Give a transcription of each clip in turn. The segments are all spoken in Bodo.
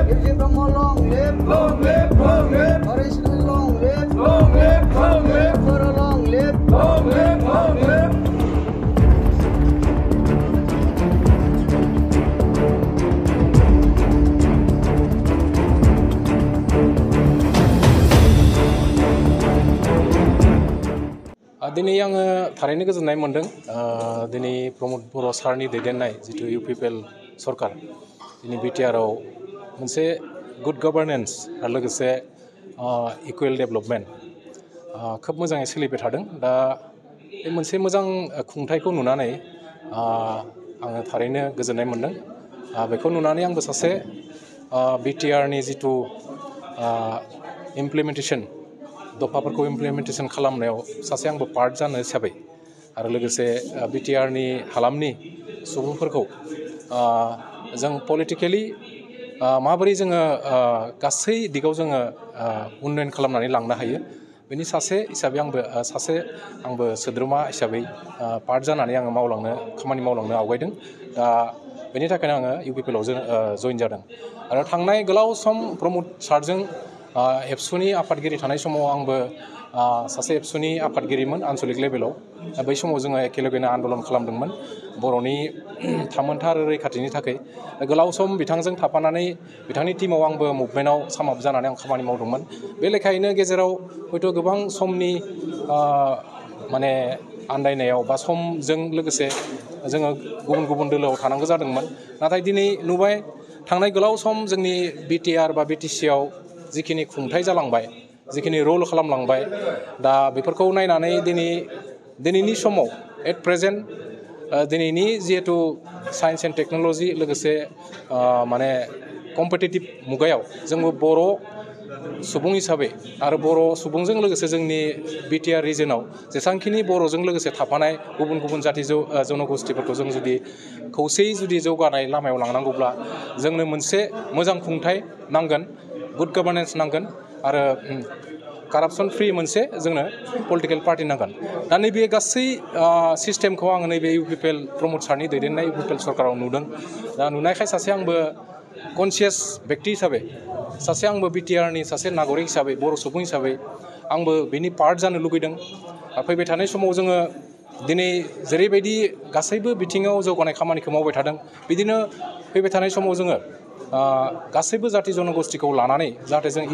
Gilji Brahma long live, long live, long live, Harish long live, long live, long live, Guru long live, long live, long live. दिनै आङो थारैनो गोजोननाय मोनदों दिनै प्रमद बर' सारनि दैदेननाय जितु इउपिपिएल सरकार दिनै बिटिआरआव मोनसे गुड गभार्नेन्स आरो लोगोसे इकुवेल डेभेलपमेन्ट खोब मोजाङै सोलिबाय थादों दा बे मोनसे मोजां खुंथायखौ नुनानै आङो थारैनो गोजोननाय मोनदों बेखौ नुनानै आंबो सासे बिटिआरनि जितु इमप्लिमेन्टेसन दफाफोरखौ इमप्लिमेन्टेसन खालामनायाव सासे आंबो पार्ट जानो हिसाबै आरो लोगोसे बिटिआरनि हालामनि सुबुंफोरखौ जों पलिटिकेलि माबोरै जोङो गासै दिगाव जोङो उन्नयन खालामनानै लांनो हायो बेनि सासे हिसाबै आंबो सोद्रोमा हिसाबै पार्ट जानानै आङो खामानि मावलांनो आवगायदों दा बेनि थाखायनो आङो इउपिपिएलआव जइन जादों आरो थांनाय गोलाव सम प्रमद सारजों एबसुनि आफादगिरि थानाय समाव आंबो सासे एबसुनि आफादगिरिमोन आन्चलिक लेभेलाव बै समाव जोङो एखेलगेनो आन्दलन खालामदोंमोन बर'नि थामोनथा आरो रैखाथिनि थाखाय गोलाव सम बिथांजों थाफानानै बिथांनि टीमाव आंबो मुभमेन्टआव सामाप जानानै आं खामानि मावदोंमोन बे लेखायैनो गेजेराव हयथ' गोबां समनि माने आन्दायनायाव बा समजों लोगोसे जोङो गुबुन गुबुन दोलोआव थानांगौ जादोंमोन नाथाय दिनै नुबाय थांनाय गोलाव सम जोंनि बिटिआर बा बिटिसिआव जिखिनि खुंथाय जालांबाय जिखिनि रल खालामलांबाय दा बेफोरखौ नायनानै दिनैनि समाव एट प्रेजेन्ट दिनैनि जिहेतु साइन्स एन्ड टेक्न'लजि लोगोसे माने कम्पिटिटिभ मुगायाव जोंबो बर' सुबुं हिसाबै आरो बर' सुबुंजों लोगोसे जोंनि बिटिआर रिजनाव जेसेबांखिनि बर'जों लोगोसे थाफानाय गुबुन गुबुन जाथि जनगोष्ठीफोरखौ जों जुदि खौसेयै जौगानाय लामायाव लांनांगौब्ला जोंनो मोनसे मोजां खुंथाय नांगोन गुड गभार्नेन्स नांगोन आरो कारापसन फ्रि मोनसे जोंनो पलिटिकेल पार्टि नांगोन दा नैबे गासै सिस्टेमखौ आङो नैबे इउपिपिएल प्रमद सारनि दैदेननाय इउपिपिएल सरकाराव नुदों दा नुनायखाय सासे आंबो कनसियास बेक्ति हिसाबै सासे आंबो बिटिआरनि सासे नागरिक हिसाबै बर' सुबुं हिसाबै आंबो बेनि पार्ट जानो लुबैदों फैबाय थानाय समाव जोङो दिनै जेरैबायदि गासैबो बिथिङाव जौगानाय खामानिखौ मावबाय थादों बिदिनो फैबाय थानाय समाव जोङो गासैबो जाथि जनगोष्ठीखौ लानानै जाहाथे जों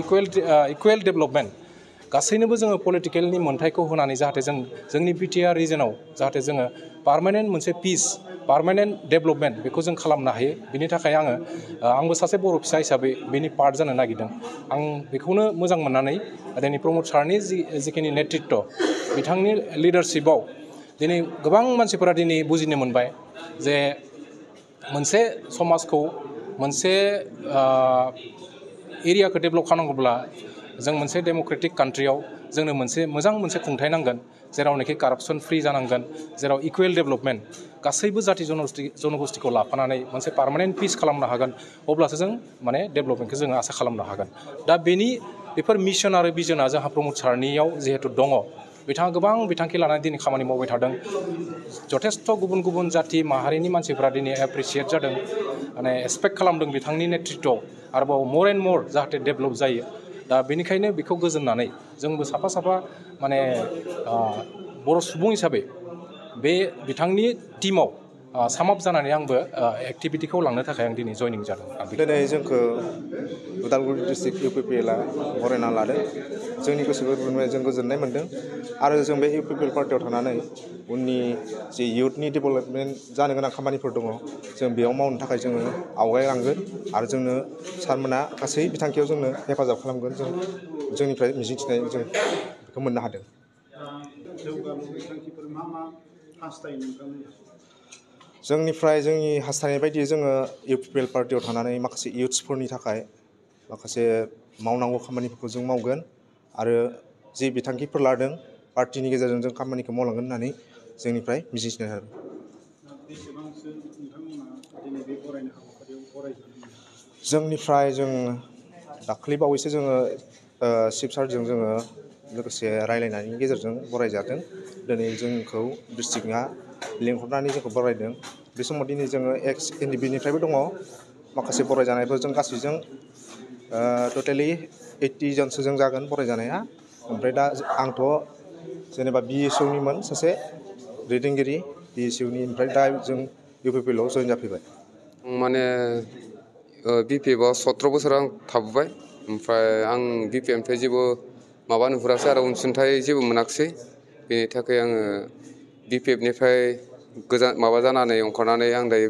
इकुवेल डेभेलपमेन्ट गासैनोबो जोङो पलिटिकेलनि मोन्थायखौ होनानै जाहाथे जोंनि बिटिआर रिजनाव जाहाथे जोङो पार्मानेन्ट मोनसे पिस पार्मानेन्ट डेभेलपमेन्ट बेखौ जों खालामनो हायो बिनि थाखाय आंबो सासे बर' फिसा हिसाबै बेनि पार्ट जानो नागिरदों आं बेखौनो मोजां मोननानै दिनै प्रमद सारनि जिखिनि नेतृत्व बिथांनि लिडारशिपआव दिनै गोबां मानसिफोरा दिनै बुजिनो मोनबाय जे मोनसे समाजखौ मोनसे एरियाखौ डेभेलप खालामनांगौब्ला जों मोनसे डेम'क्रेटिक कान्ट्रियाव जोंनो मोजां मोनसे खुंथाय नांगोन जेरावनोखि कारापसन फ्रि जानांगोन जेराव इकुवेल डेभेलपमेन्ट गासैबो जाथि जनगोष्ठीखौ लाफानानै मोनसे पार्मानेन्ट पिस खालामनो हागोन अब्लासो जों माने डेभेलपमेन्टखौ जोङो आसा खालामनो हागोन दा बेफोर मिशन आरो भिजनआ जोंहा प्रमद सारनियाव जिहेतु दङ बिथाङा गोबां बिथांखि लानानै दिनै खामानि मावबाय थादों जथेस्थ' गुबुन गुबुन जाथि माहारिनि मानसिफोरा दिनै एप्रिसियेट जादों माने एक्सपेक्ट खालामदों बिथांनि नेतृत्वआव आरोबाव मर एन्ड मर जाहाथे डेभेलप जायो दा बेनिखायनो बेखौ गोजोननानै जोंबो साफा माने बर' सुबुं हिसाबै बे बिथांनि टीमाव सामाप जानानै आंबो एक्टिभिटिखौ लांनो थाखाय आं दिनै जयनिं जादों दिनै जोंखौ उदालगुरि डिस्ट्रिक्ट इउपिपिएलआ बरायना लादों जोंनि गोसो गोरबोनिफ्राय जों गोजोननाय मोन्दों आरो जों बे इउपिपिएल पार्टियाव थानानै उननि जि इयुथनि डेभेलपमेन्ट जानो गोनां खामानिफोर दङ जों बेयाव मावनो थाखाय जोङो आवगायलांगोन आरो जोंनो सारमोना गासै बिथांखियाव जोंनो हेफाजाब खालामगोन जोंनिफ्राय मिजिंथिनाय जों बेखौ मोननो हादों जोंनिफ्राय जोंनि हास्थायनाय बायदियै जोङो इउपिपिएल पार्टियाव थानानै माखासे इयुथ्सफोरनि थाखाय माखासे मावनांगौ खामानिफोरखौ जों मावगोन आरो जि बिथांखिफोर लादों पार्टिनि गेजेरजों जों खामानिखौ मावलांगोन होननानै जोंनिफ्राय मिजिंथिनाय जादों जोंनिफ्राय जों दाखालि बावैसो जोङो चिफ सारजों जोङो लोगोसे रायलायनायनि गेजेरजों बरायजादों दिनै जोंखौ डिस्ट्रिक्टआ लिंहरनानै जोंखौ बरायदों बे समाव दिनै जोङो एक्स एनडिपिनिफ्रायबो दङ माखासे फरायजानायफोरजों गासैजों टटेलि 80 जनसो जों जागोन फरायजानाया ओमफ्राय दा आंथ' जेनेबा BSUनिमोन सासे दैदेनगिरि BSUनि ओमफ्राय दा जों UPPLआव जइन जाफैबाय माने BPFआव 17 बोसोर आं थाबोबाय ओमफ्राय आं BPFनिफ्राय जेबो माबा नुहुरासै आरो अनसुंथाइ जेबो मोनाखिसै बेनि थाखाय आङो BPFनिफ्राय गोजान माबा जानानै ओंखारनानै आं दायो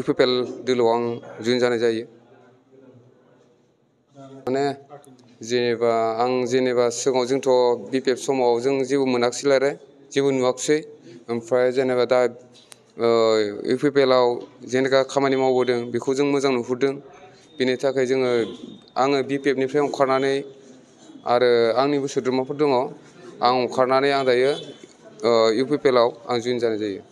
UPPL दोलोआव आं जइन जानाय जायो माने जेनेबा आं सिगाङाव जोंथ' BPF समाव जों जेबो मोनाखिसै आरो जेबो नुवाखिसै ओमफ्राय जेनेबा दा UPPLआव जेनेका खामानि मावबोदों बेखौ जों मोजां नुहुरदों बेनि थाखाय आङो BPFनिफ्राय ओंखारनानै आरो आंनिबो सोद्रोमाफोर दङ आं ओंखारनानै आं दायो UPPLआव आं जइन जानाय जायो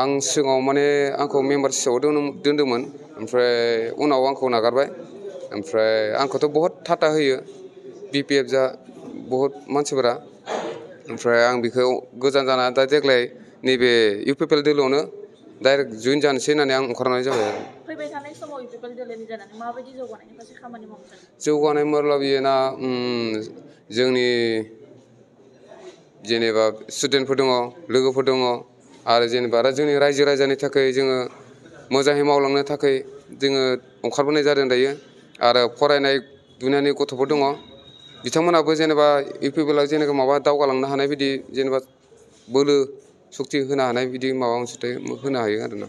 आं सिगाङाव माने आंखौ मेम्बारशिपआव दोनदोंमोन ओमफ्राय उनाव आंखौ नागारबाय ओमफ्राय आंखौथ' बहुत थाथा होयो BPF जा बहुत मानसिफोरा ओमफ्राय आं बेखौ गोजान जाना दा देग्लाय नैबे UPPL दोलोआवनो डाइरेक्ट जइन जानोसै होननानै आं ओंखारनाय जाबाय फैबाय थानाय समाव UPPL दोलोनि जानानै माबायदि जौगानायनि फारसे खामानि मावनो सानो जौगानाय मोरला बियोना जोंनि जेनेबा स्टुडेन्टफोर दङ लोगोफोर दङ आरो जेनेबा जोंनि रायजो राजानि थाखाय जोङो मोजाङै मावलांनो थाखाय जोङो ओंखारबोनाय जादों दायो आरो फरायनाय दुनियानि गथ'फोर दङ बिथांमोनाबो जेनेबा UPPLआव जेनेबा माबा दावगालांनो हानाय बायदि जेनेबा बोलो सक्ति होनो हानाय बिदि माबा अनसुंथाइ होनो हायो आरोना